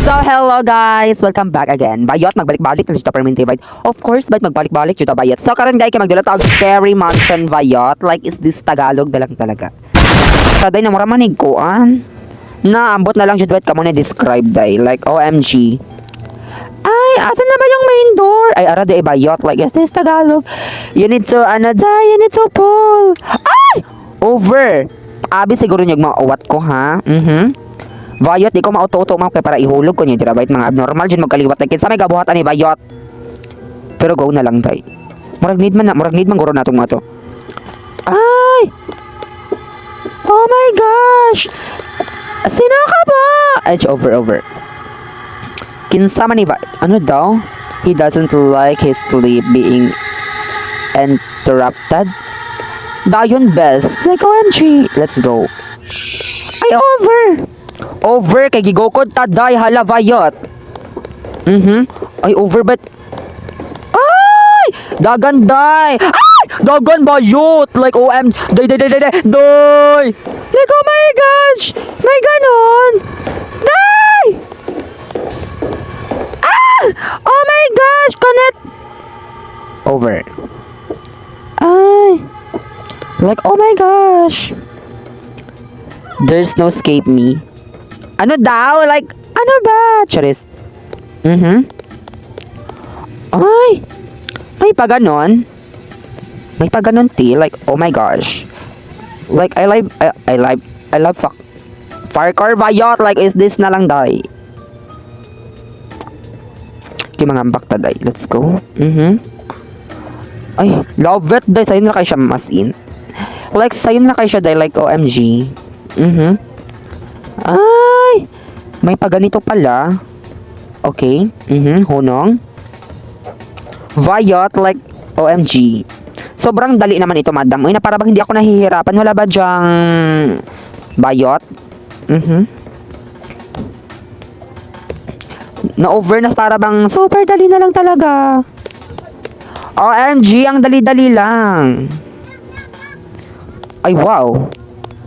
So, hello guys! Welcome back again. Bayot, magbalik-balik na dito permanente bayot. Of course, bayot, magbalik-balik dito bayot. So, karon guys, kay magdula tag Scary Mansion bayot. Like, is this Tagalog na lang talaga. Sa day na mura manig kuan. Na, ambot na lang jud bayot kamo na describe day. Like, OMG. Ay, asan na ba yung main door? Ay, ara di bayot. Like, is this Tagalog? You need to, ano day, you need to pull. Ay! Over! Abi siguro nyo mga uwat ko, ha? Bayot, di ko mauto-uto ma'am kay para ihulog ko niya dira bayot, mga abnormal jud magkaliwat like kinsa may gabuhat ani bayot. Pero go na lang tay. Murag need man na, murag need man guro natong mga to. Ay! Oh my gosh! Sino ka ba? Ay, over, over. Kinsa man ni ba? Ano daw? He doesn't like his sleep being interrupted. Dayon best. Like OMG. Let's go. Ay, over! Over kay gigukod ta day, hala bayot. Ay, over but ay! Dagan day! Ay! Dagan bayot! Like OM day day day day day day! Like oh my gosh! May ganon! Day! Ah! Oh my gosh! Connect! Over. Ay! Like oh my gosh! There's no escape me. Ano daw? Like, ano ba? Charis. Ay! May pa ganon. May pa ganon, ti. Like, oh my gosh. Like, I love fuck. Parkour bayot. Like, is this na lang, day? Okay, mga ambak ta, day. Let's go. Ay, love it, day. Sayon na kayo siya mas in. Like, sayon na kayo siya, day. Like, OMG. Ay! May paganito pala. Okay. Hunong. Bayot, like, OMG. Sobrang dali naman ito, madam. Uy, na para bang hindi ako nahihirapan. Wala ba dyang bayot? Na-over na para bang super dali na lang talaga. OMG, ang dali-dali lang. Ay, wow.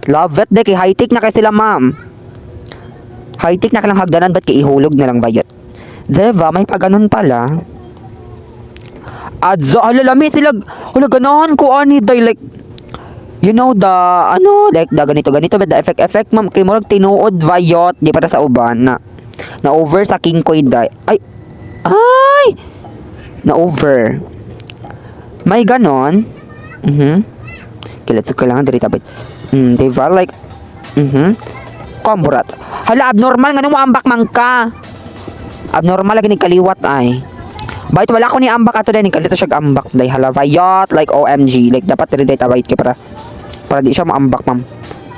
Love it, de. Kay high-tech na kay sila, ma'am. High-tech na ka lang hagdanan, ba't kay ihulog na lang bayot? Diba, may paganon pala. Adzo, hala, lami sila. Hala, ganahan ko, ani, day, like, you know, the, ano, like, the ganito, ganito, but the effect, effect, ma'am, kay murag tinuod, bayot, di para sa uban, na, na over sa king koy, day. Ay, ay, na over. May ganon. Okay, let's go, kailangan diri tabit. Diba? Like, Komburat. Hala, abnormal. Nga mo ambak man ka. Abnormal lagi ni kaliwat ay. Bayot wala ko ni ambak ato din kalito siya ambak day, hala bayot, like OMG, like dapat diri day tabait kay para para di siya maambak, ma'am.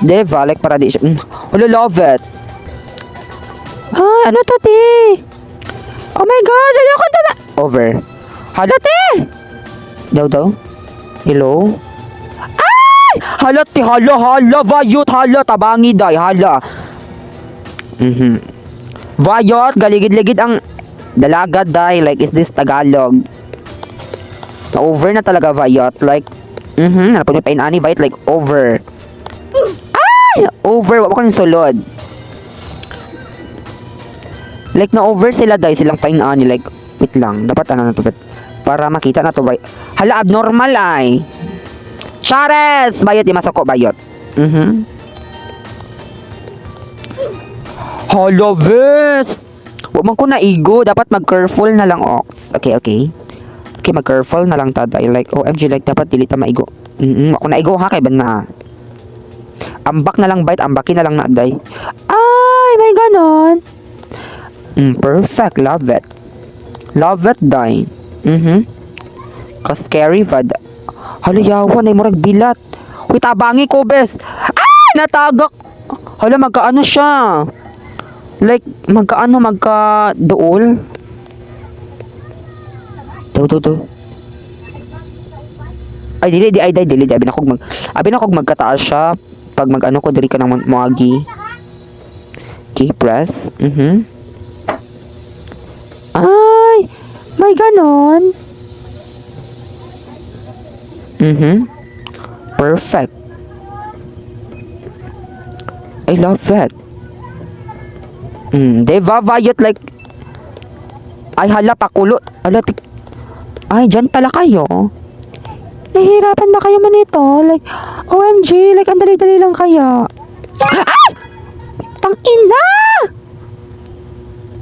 Diba? Like para di siya hala, love it. Ah, ano to ti? Oh my God, ayoko na. Over. Hala te. Daw daw. Hello. Ay! Hala ti, hala hala bayot, hala tabangi day, hala. Bayot, galigid-ligid ang dalaga day, like is this Tagalog? Na over na talaga bayot, like napag pa ani bayot, like over. Ay! Over, wa ko ning sulod. Like na over sila day silang pain ani, like wait lang, dapat ano na to bet para makita na to bay. Hala, abnormal ay. Chares! Bayot, di masoko bayot. Hala, ves! Wa man ko naigo. Dapat mag-careful na lang, ox. Okay. Okay, mag-careful na lang taday. Like, OMG, like, dapat dili ta maigo. Ako naigo ha, kay ban na. Ambak na lang, bite. Ambakin na lang na, day. Ay, may ganon. Perfect. Love it. Love it, day. Ka-scary, vad. Hala, yawan ay murag bilat. Uy, tabangi ko, bes. Ay, natagak. Hala, magkaano siya? Like, magkaano, magka duol? Do, do, do. Ay, dili, di, ay, di, dili, di. Abi na kog magkataas siya. Pag mag-ano ko, dili ka nang moagi. Okay, press. Ay, may ganon. Perfect. I love it. Diba, bayot, like, ay, hala, pakulo. Hala, ay, dyan pala kayo. Nahihirapan ba kayo manito? Like, OMG, like, ang dali-dali lang kaya. Ay! Tang ina!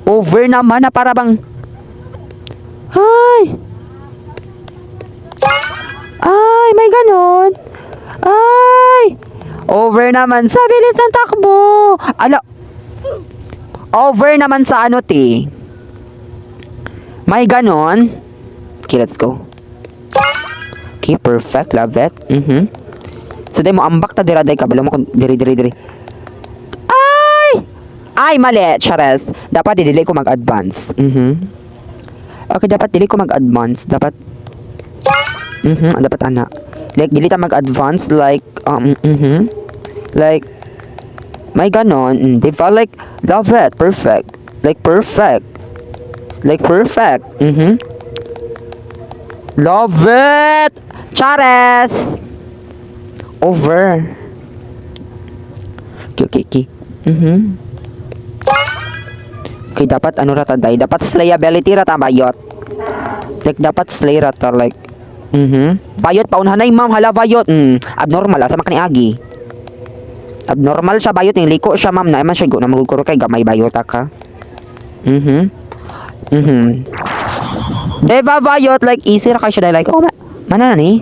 Over naman na para bang. Ay! Ay, may ganon. Ay! Over naman sa bilis ng takbo. Ala, over naman sa ano, ti. May ganon. Okay, let's go. Okay, perfect. Love it. So, day mo, ambak ta dira, day kabalo mo kung diri, diri, diri. Ay! Ay, mali. Chares. Dapat dili ko mag-advance. Okay, dapat dili ko mag-advance. Dapat dapat ana. Like dili ta mag-advance like Like may ganon, di ba? Like love it, perfect. Like perfect. Like perfect. Love it! Chares! Over. Okay. Okay, dapat ano rata day? Dapat slayability rata bayot. Like dapat slay rata like Bayot paunhanay, ma'am, hala bayot. Abnormal asa man kani agi. Abnormal siya bayot ning liko siya, ma'am, na man siya go na maguguro kay gamay bayot ka. Diba bayot like easy ra kay siya like oh ma mana na ni?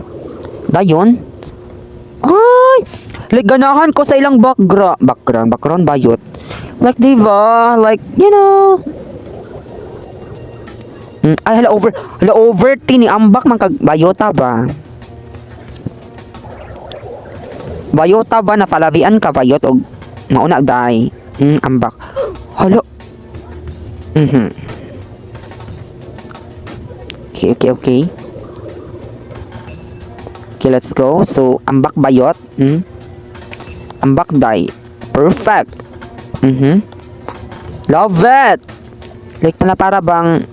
Dayon. Ay! Like ganahan ko sa ilang background, background, background bayot. Like diba? Like, you know. Ay hala over tini ambak man kag bayota ba? Bayota ba na palabian ka bayot og mauna day. Ambak. Hala. Okay. Okay, let's go. So, ambak bayot. Ambak day. Perfect. Love it! Like, pala para bang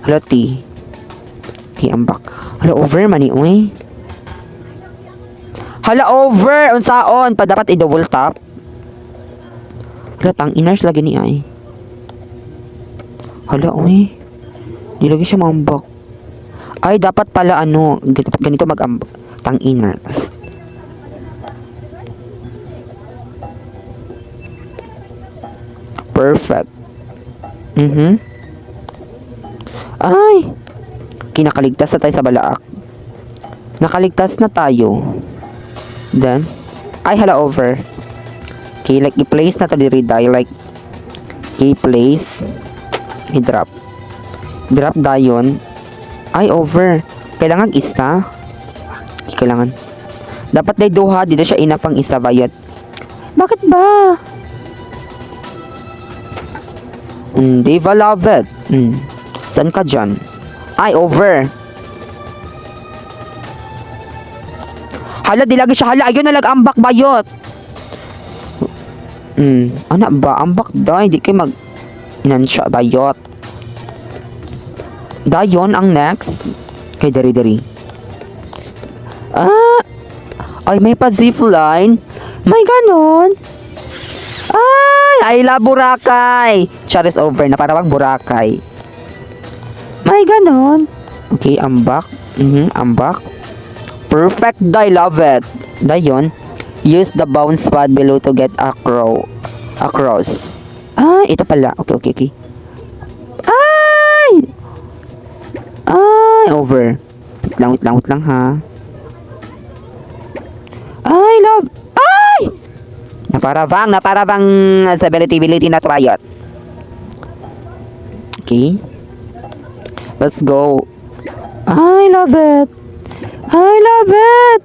hala, ti. Okay, ambak. Hala, over man ni, uy. Hala, over! Unsaon? Pa dapat i-double tap. Hala, tang iners lagi ni ay. Hala, uy. Di lagi siya maambak. Ay, dapat pala ano, ganito mag-ambak. Tang iners. Perfect. Ay! Kinakaligtas na tayo sa balaak. Nakaligtas na tayo. Then, ay hala over. Okay, like i-place na to diri day like okay, place i-drop. Drop dayon. Ay over. Kailangan isa. Okay, kailangan. Dapat day duha, di na siya enough ang isa bayot. Bakit ba? Diva love it. Saan ka dyan? Ay, over. Hala, di lagi siya. Hala, ayun na ambak bayot. Ana ba? Ambak da. Hindi kayo mag. Inan siya, bayot. Dayon ang next. Kay diri diri. Ah! Ay, may pa zipline. May ganon. Ay! I love Boracay! Charis over na para bang Boracay. May ganon. Okay, ambak. Ambak. Perfect, I love it. Dayon. Use the bounce pad below to get across. Ah, ito pala. Okay. Ay! Ay, over. Wait lang, wait lang, wait lang ha. Ay, love. Ay! Naparabang sa ability na triot. Okay. Let's go. I love it. I love it.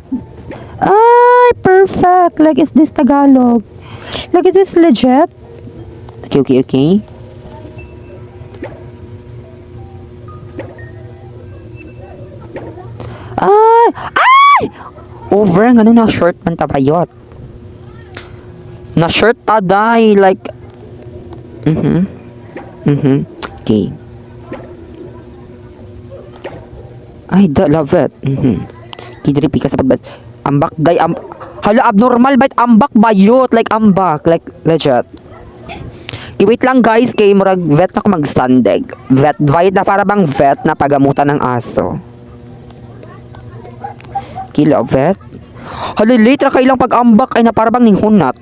Ay, perfect. Like, is this Tagalog? Like, is this legit? Okay. Ay! Ay! Over, ngano na short man tabayot. Na short taday, like, Okay. Ay, da, love it. Kidri pika sa pagbas. Ambak, day, hala, abnormal, bait, ambak, bayot, like, ambak, like, legit. Wait lang, guys, kay murag vet na ko magsandeg. Vet, vet na para bang vet na pagamutan ng aso. Kilo vet. Hala, late ra kay lang pag-ambak ay na para bang ning hunat.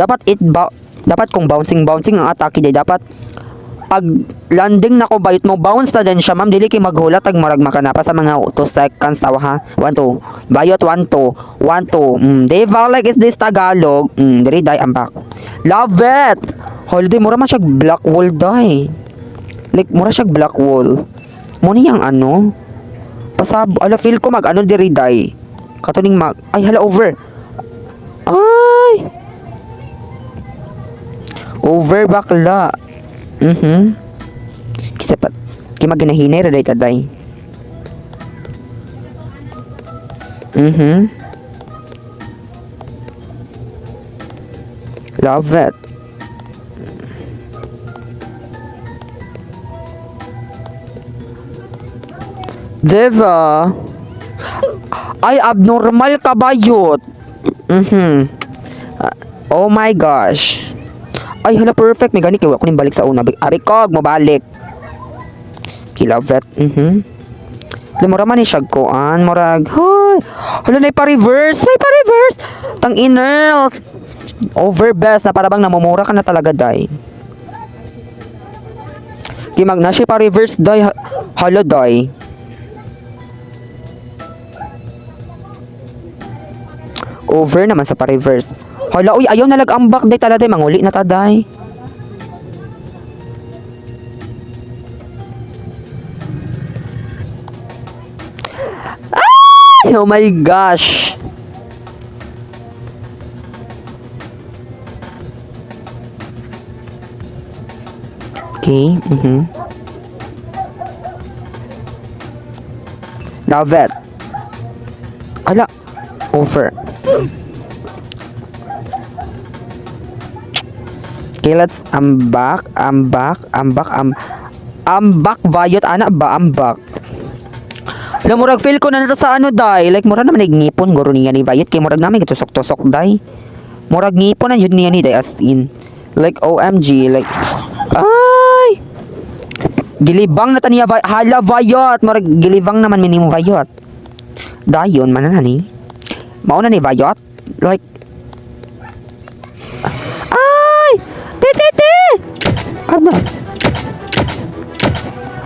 Dapat it ba dapat kung bouncing bouncing ang atake day, dapat pag landing na ko bayot mo bounce na din siya, ma'am, dili kay maghulat ag murag makanapa sa mga 2 seconds tawa ha. 1 2 bayot, 1 2 1 2. Diba, like, is this Tagalog? Diri day ambak. Love it. Holiday mura man siya black wall day, like mura siya black wall mo niyang ano pasab ala. Feel ko mag ano diri day, katuning mag, ay hala, over, ay over bakla. Kisa pa kay maginahinay ra day taday. Love it. Diba? Ay, abnormal ka bayot. Ah, oh my gosh. Ay, hala, perfect. May gani kay wa ko ning balik sa una. Abi kog mo balik. Love it. Mura man ni siya kuan, murag, hoy. Hala, nay pa-reverse, nay pa-reverse. Tang iners. Over best na para bang namumura ka na talaga day. Kimag na siya pa-reverse day. Hala day. Over naman sa pa-reverse. Hala, uy, ayaw na lag-ambak day tala day, manguli na ta day. Ay, oh my gosh. Okay. Love it. Ala, over. Okay, let's ambak, ambak, ambak, ambak, bayot, ana ba, ambak. Alam, murag feel ko na nito sa ano day. Like, murag naman ngipon guro niya ni bayot. Kay murag namin gitusok-tusok day. Murag ngipon na jud niya ni day, as in. Like, OMG, like, ay! Gilibang na ta niya ba? Hala, bayot! Murag gilibang naman minimo bayot. Dayon, man na ni. Mao na ni bayot. Like, ay! Te, te, te! Ano?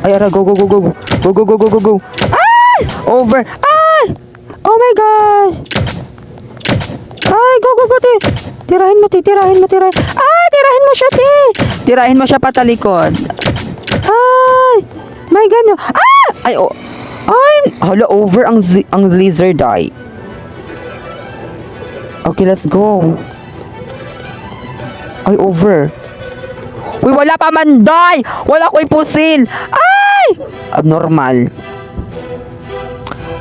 Ay, ara, go, go, go, go. Go, go, go, go, go, go. Ay! Over. Ay! Oh my gosh! Ay, go, go, go, te. Tirahin mo, te. Tirahin mo, tirahin. Ay, tirahin mo siya, te. Tirahin mo siya patalikod. Ay! My God, no. Ah! Ay, oh. Ay! Hala, over ang lizard eye. Okay, let's go. Ay, over. Uy, wala pa man, day! Wala ko'y pusil! Ay! Abnormal.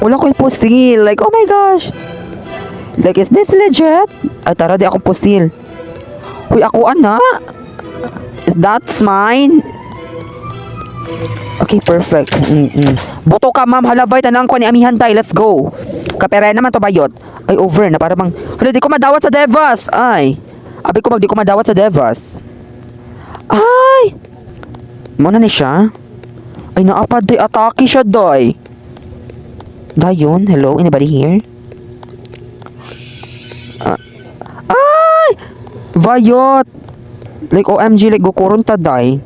Wala ko'y pusil. Like, oh my gosh. Like, is this legit? Ay, tara, di akong pusil. Uy, ako, ana. Is that's mine? Okay, perfect. Boto ka, ma'am. Hala, bay, tanang ko ni Amihan tay. Let's go. Kapera naman to, bayot. Ay, over na. Para bang, hala, di ko madawat sa Devas. Ay. Abi ko mag di ko madawat sa Devas. Ay! Muna ni siya? Ay, naapad day. Atake siya, doy. Dayon, hello? Anybody here? Ah, ay! Bayot! Like, OMG, like, gukuron ta, day.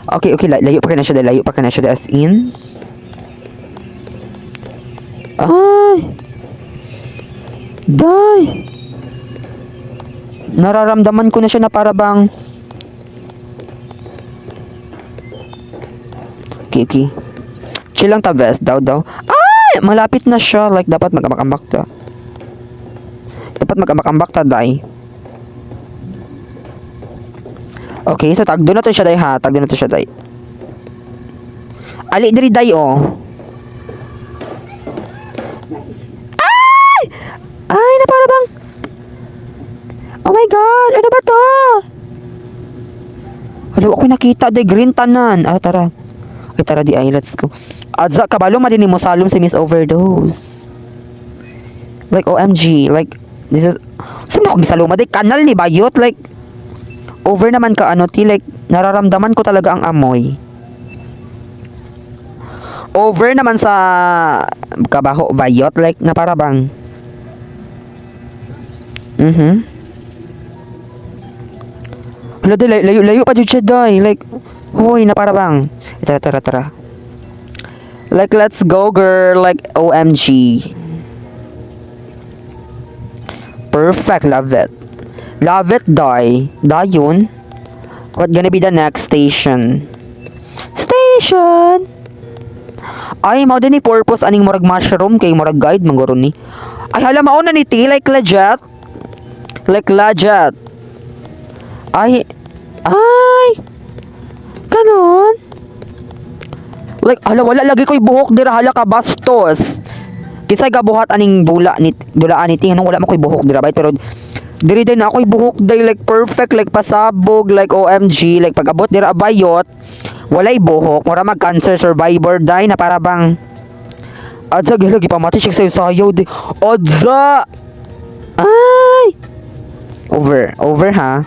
Okay, layo pa ka na siya, day. Layo pa ka na siya, day. As in. Ay! Day! Nararamdaman ko na siya na para bang. Okay. Chill lang ta, best. Daw, daw. Ay! Malapit na siya. Like, dapat mag-ambak-ambak ta. Dapat mag-ambak-ambak ta, day. Okay, so tagdo na to siya, day, ha. Tagdo na to siya, day. Ali, diri, day, oh. Ay! Ay, na para bang. Oh my God! Ano ba to? Hala, ako nakita, day. Green tanan. Ah, tara. Ay, tara di ay. Let's go. Adza, kabalo man din mo salom si Miss Overdose. Like, OMG. Like, this is. Saan ako gisaloma? Day, kanal ni Bayot. Like, Over naman ka ano, ti, like, nararamdaman ko talaga ang amoy. Over naman sa kabaho bayot, like, na para bang. Hala, di, layo, layo pa jud siya, day. Like, hoy, na para bang. Eh, tara, tara, tara. Like, let's go, girl. Like, OMG. Perfect, love it. Love it, day. Dayon. What gonna be the next station? Station! Ay, mao din ni purpose aning murag mushroom kay murag guide man guro ni. Ay, hala, mao na ni ti, like legit. Like legit. Ay, ay. Ganon. Like, hala, wala lagi ko'y buhok dira, hala ka bastos. Kisay gabuhat aning dula ni dulaan ni ti, anong wala mo ko'y buhok dira bayot, pero diri din ako'y buhok day, like perfect, like pasabog, like OMG, like pag abot dira bayot, walay buhok, mura mag cancer survivor day, na para bang adza gila gipamati siya sayo sayo di adza. Ay, over, over ha.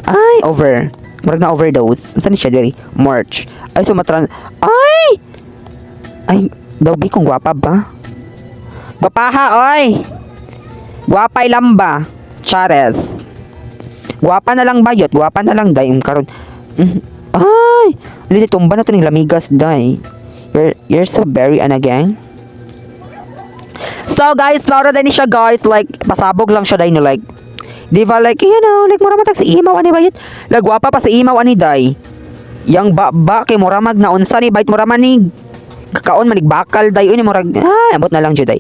Ay, over, murag na overdose. Unsa ni siya diri? March. Ay, sumatran. Ay, ay daw bi kung gwapa ba, gwapaha, oy. Gwapa ilamba. Chares. Gwapa na lang bayot. Gwapa na lang day. Karon. Ay! Lili, tumba na to ning lamigas day. You're so very ana gang. So guys, mao ra ni siya, guys. Like, pasabog lang siya day no, like. Di ba, like, like mura matag sa imaw ani bayot. Like gwapa pa sa imaw ani day. Yang ba ba kay mura mag naunsa ni bayot, mura man ni kakaon manig bakal day ni murag, ay, abot na lang jud day.